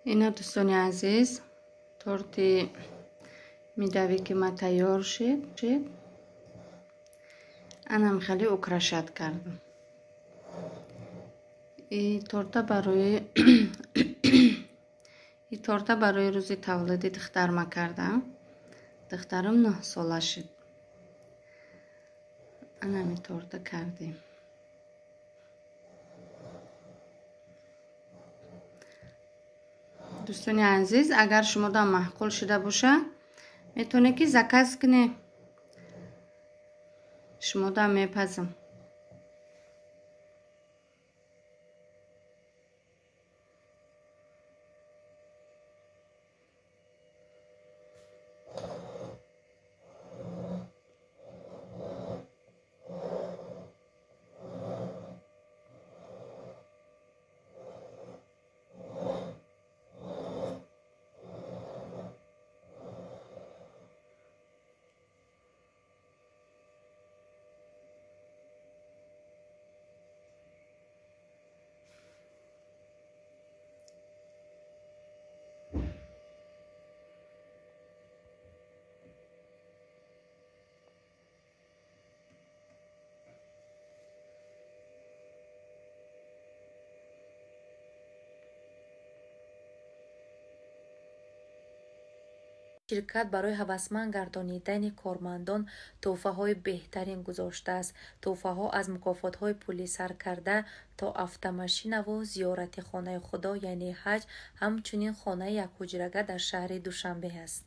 Ина дӯстони азиз, торти медовики ма тайёр шид. Анам хеле украшать кардам. И торта барои рӯзи таваллуди духтарма кардам. Духтарам 9 сола шуд. Анами торта кардем. Дӯстони азиз, агар шумода маъқул шуда боша, метавонед ки заказ кунед, шумода мепазам. Ширкат барои ҳавасманд гардонидани кормандон тӯҳфаҳои беҳтарин гузоштааст. Тӯҳфаҳо аз мукофотҳои пулӣ сар карда то автомашинаву зиёрати хонаи Худо, яъне ҳаҷ, ҳамчунин хонаи якҳуҷрага дар шаҳри Душанбе аст.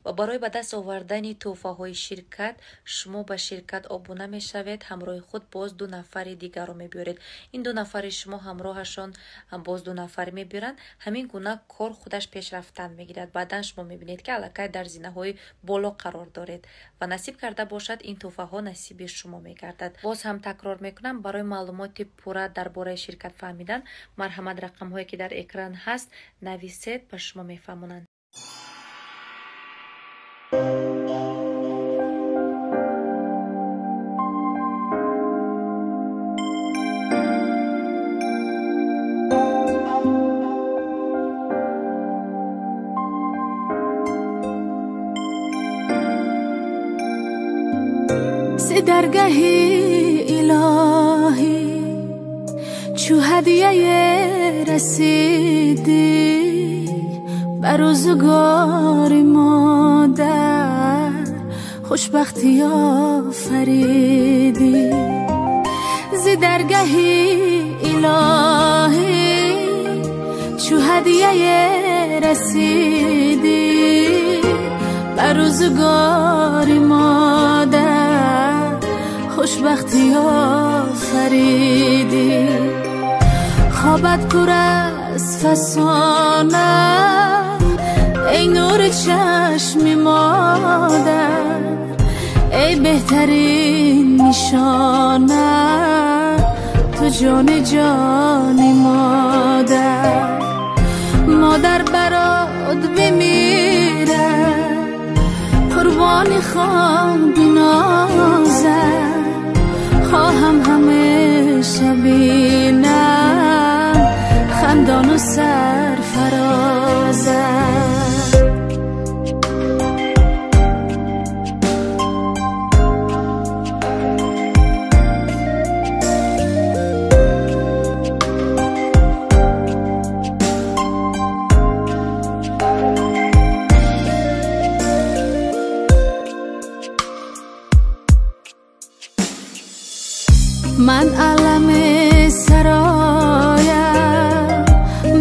Ва барои ба даст овардани тӯҳфаҳои ширкат шумо ба ширкат обуна мешавед, ҳамроҳи худ боз ду нафари дигарро мебиёред. Ин ду нафари шумо ҳамроҳашон боз ду нафар мебиёранд. Ҳамин гуна кор худаш пешрафтан мегирад. Баъдан шумо мебинед, ки аллакай дар зинаҳои боло қарор доред ва насиб карда бошад, ин тӯҳфаҳо насиби шумо мегардад. Боз ҳам такрор мекунам, барои маълумоти пурра дар бораи ширкат фаҳмидан, марҳамат, рақамҳое ки дар экран ҳаст, нависед, ба шумо мефаҳмонанд. Даргаҳи илоҳӣ чу ҳадияе расидӣ ба рӯзгори модар хушбахтӣ офаридӣ. Зи даргаҳи илоҳӣ чу ҳадияе расидӣ ба рӯзгори модар хушбахтӣ офаридӣ. Хобат пур аз фасона, эй нури чашми модар, эй беҳтарин нишона, ту ҷони ҷони модар. Модар барот бимирад, қурбони хон бинозад, хоҳам ҳамеша бинам хандону сарфарозад. Ман аламе сароям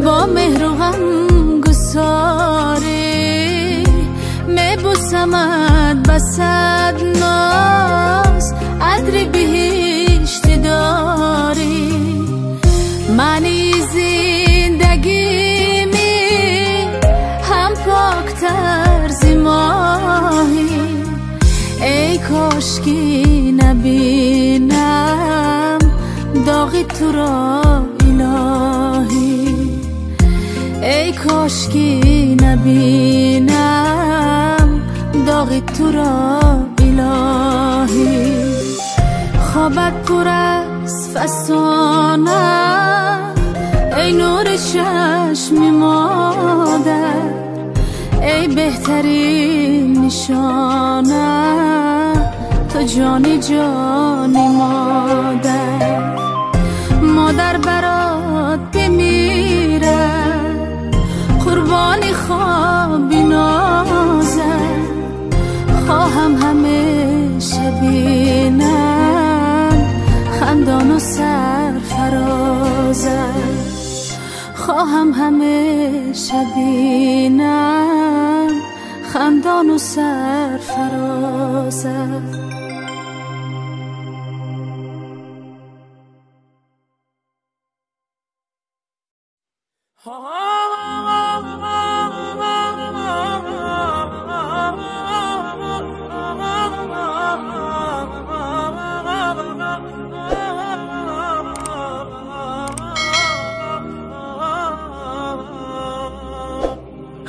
бо меҳру ғамгусорӣ, мебусамад ба сад ноз атри биҳишти дорӣ. Маънии зиндагими ҳам поктар зи моҳӣ, эй кошки набинам доғи туро илоҳӣ, эй кошки набинам доғи туро илоҳӣ. Хобат пур аз фасона, Эй нури чашми модар, эй беҳтарин нишона, ту ҷони ҷони модар. Модар барот бимирад, қурбони хоби нозат, хоҳам ҳамеша бинам хандону сарфарозат, хоҳам ҳамеша бинам хандону сарфарозат.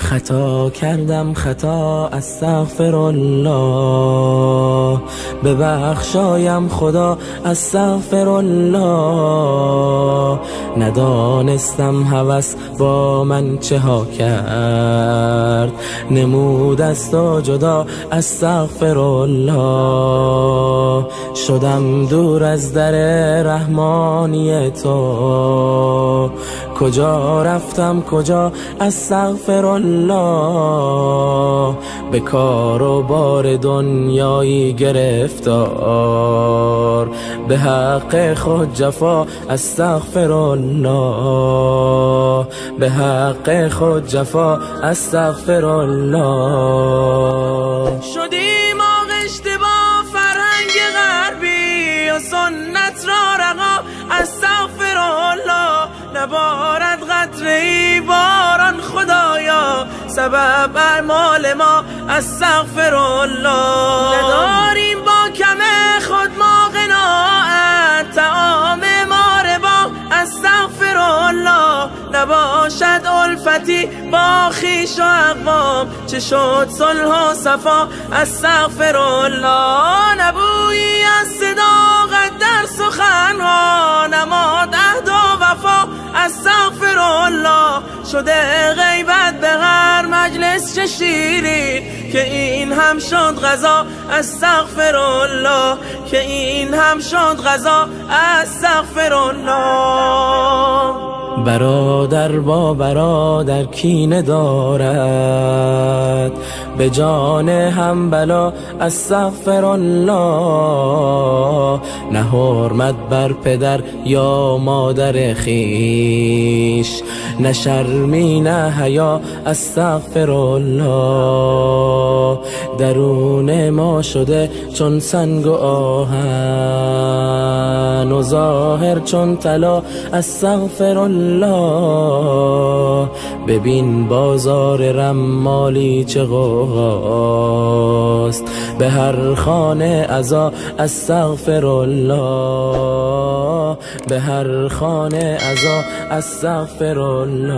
خطا کردم خطا، استغفر الله، ببخشایم خدا، استغفر الله. ندانستم هوس با من چه ها کرد، نمود از تو جدا، استغفر الله. شدم دور از در رحمانی تو، کجا رفتم کجا، استغفر الله. به کار و بار دنیایی گرفتار، به حق خود جفا، استغفر الله. به حق خود جفا، استغفر الله. شدیم آغشته با فرهنگ غربی و سنت را رها، استغفر الله. نبارد قطره ای باران خدایا، سبب اعمال ما، استغفر الله. نداریم با کم خود ما قناعت، طعام ما ربا، استغفر الله. نباشد الفتی با خویش و اقوام، چه شد صلح و صفا، استغفر الله. نبویی از صداقت در سخنها، نماد عهد و وفا، استغفر الله. شده غیبت به هر مجلس چه شیرین، که این هم شد غذا، استغفر الله. که این هم شد غذا، استغفر الله. برادر با برادر کینه دارد، به جان هم بلا، استغفر الله. نه حرمت بر پدر یا مادر خویش، نه شرمی نه حیا، استغفر الله. درون ما شده چون سنگ و آهن و ظاهر چون طلا، استغفر الله. ببین بازار رمالی چه غوغاست، به هر خانه عزا، استغفر الله. به هر خانه عزا، استغفر الله.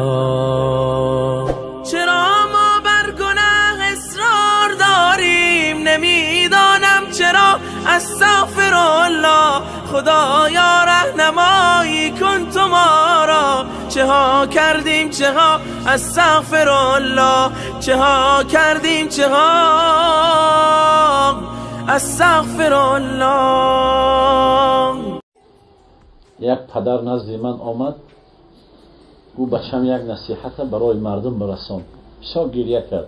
چرا ما بر گناه اصرار داریم، نمیدانم چرا، استغفر الله. خدایا رهنمایی کن تو ما را، چه ها کردیم چه ها، استغفر الله. چه ها کردیم چه ها، استغفر الله. یک پدر نزد من آمد، گفت بچم یک نصیحت برای مردم برسان. بسیار گریه کرد،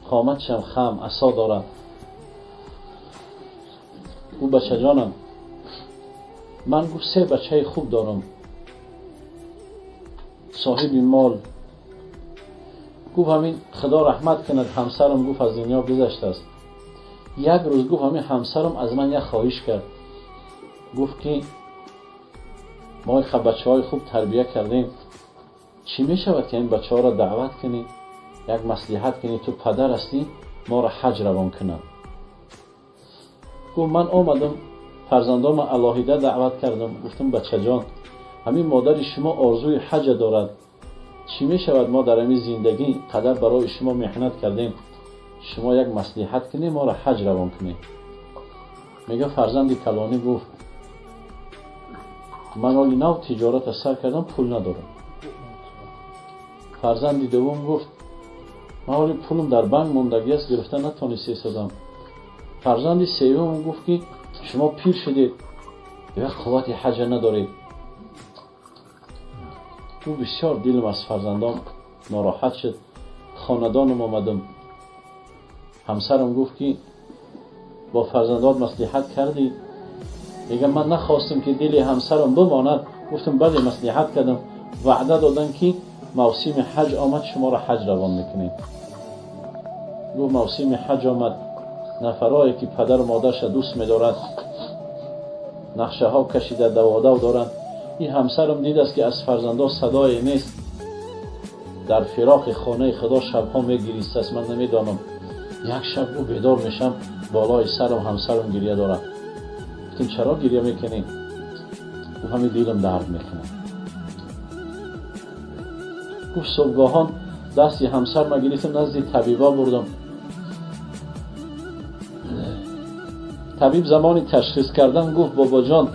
قامتشم خم، عصا دارم. گفت بچه جانم، من گفت 3 بچه خوب دارم، صاحب مال. گفت همین خدا رحمت کند همسرم، گفت از دنیا گذشته است. یک روز گفت همین همسرم از من یک خواهش کرد، گفت که ما بچه های خوب تربیه کردیم، چی می شود که این بچه ها را دعوت کنی، یک مصلحت کنی، تو پدر هستی، ما را حج روان کنند. گفت من آمدم فرزندام علاهیده دعوت کردم، گفتم بچه جان، همین مادر شما آرزوی حج دارد، چی می شود ما در همین زندگی قدر برای شما محنت کردیم، شما یک مصلحت کنی، ما را حج روان کنی. میگه فرزند کلانی گفت Ман оли нав тиҷората сар кардам, пул надорам. Фарзанди дуввум гуфт: ман оли пулам дар банк мондагӣ аст, гирифта натонистед содам. Фарзанди севум гуфт ки шумо пир шудед, дигар қуввати ҳаҷа надоред. Ӯ бисёр дилам аз фарзандом нороҳат шуд. Хонадонам омадам. Ҳамсарам гуфт ки бо фарзандот маслиҳат кардӣ? Мегам ман нахостам ки дили ҳамсарам бимонад. Гуфтам бале, маслиҳат кардам. Ваъда додам ки мавсими ҳаҷ омад, шуморо ҳаҷ равон мекунем. Гуфт мавсими ҳаҷ омад, нафарое ки падару модарша дӯст медорад, нақшаҳо кашида даводав доранд. Ин ҳамсарам дидааст ки аз фарзандо садое нест, дар фироқи хонаи худо шабҳо мегиристааст. Ман намедонам. Як шаб ӯ бедор мешам, болои сарам ҳамсарам гирья дорад. Гуфтам чаро гирья мекунӣ? Гуфт ҳамин дилам дард мекунад. Гуфт субҳгоҳон дасти ҳамсарма гирифтам, назди табиба бурдам. Табиб замони ташхис кардан гуфт: бобоҷон,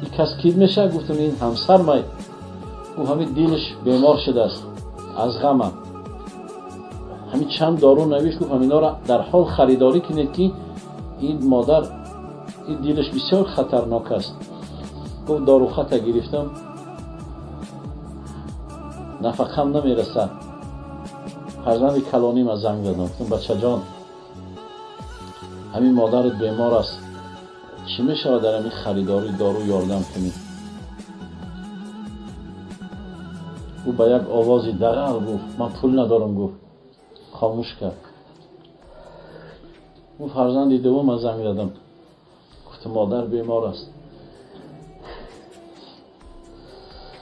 ин кас кид мешавад? Гуфтам ин ҳамсармай. Гуфт ҳамин дилаш бемор шудааст аз ғама. Ҳамин чанд дору навишт, гуфт ҳаминҳоро дар ҳол харидорӣ кунед ки ин модар, ин дилаш бисёр хатарнок аст. Гуфт дорухата гирифтам, нафақам намерасад. Фарзанди калонима занг задам, гуфтам бачаҷон, ҳамин модарат бемор аст, чӣ мешавад дар ҳамин харидорӣ дору ёрдам кунӣ? Ӯ ба як овози дағал гуфт: ман пул надорам. Гуфт хомӯш кард. Ӯ фарзанди дуввума занг задам, гуфтам модар бемор аст.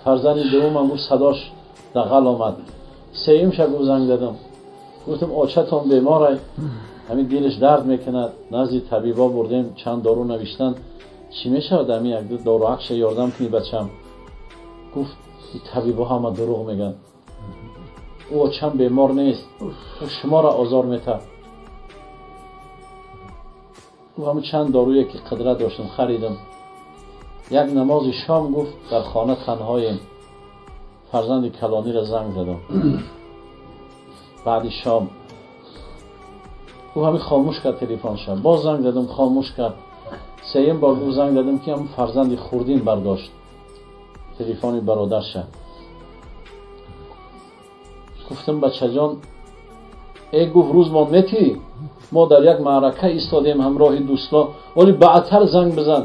Фарзанди дуввумам гуфт садош дағал омад. Сеюмша гуфт занг задам, гуфтам очатон беморай, ҳамин дилаш дард мекунад, назди табибо бурдем, чанд дору навиштанд, чӣ мешавад ҳамин як ду доруакша ёрдам кунӣ бачам? Гуфт ин табибо ҳама дурӯғ мегӯянд, ӯ очам бемор нест, ӯ шуморо озор метаҳад. Гуфт ҳамин чанд доруе ки қудрат доштам харидам. Як намози шом гуфт дар хона танҳоем. Фарзанди калониро занг задам баъди шом. Ӯ ҳамин хомӯш кард телефонша. Боз занг задам, хомӯш кард. Сеюм бор гуфт занг задам ки ҳамин фарзанди хурдин бардошт телефони бародарша. Гуфтам бачаҷон, э гуфт рӯз мо метӣ, мо дар як маърака истодем ҳамроҳи дӯстон, вале баъдтар занг бизан.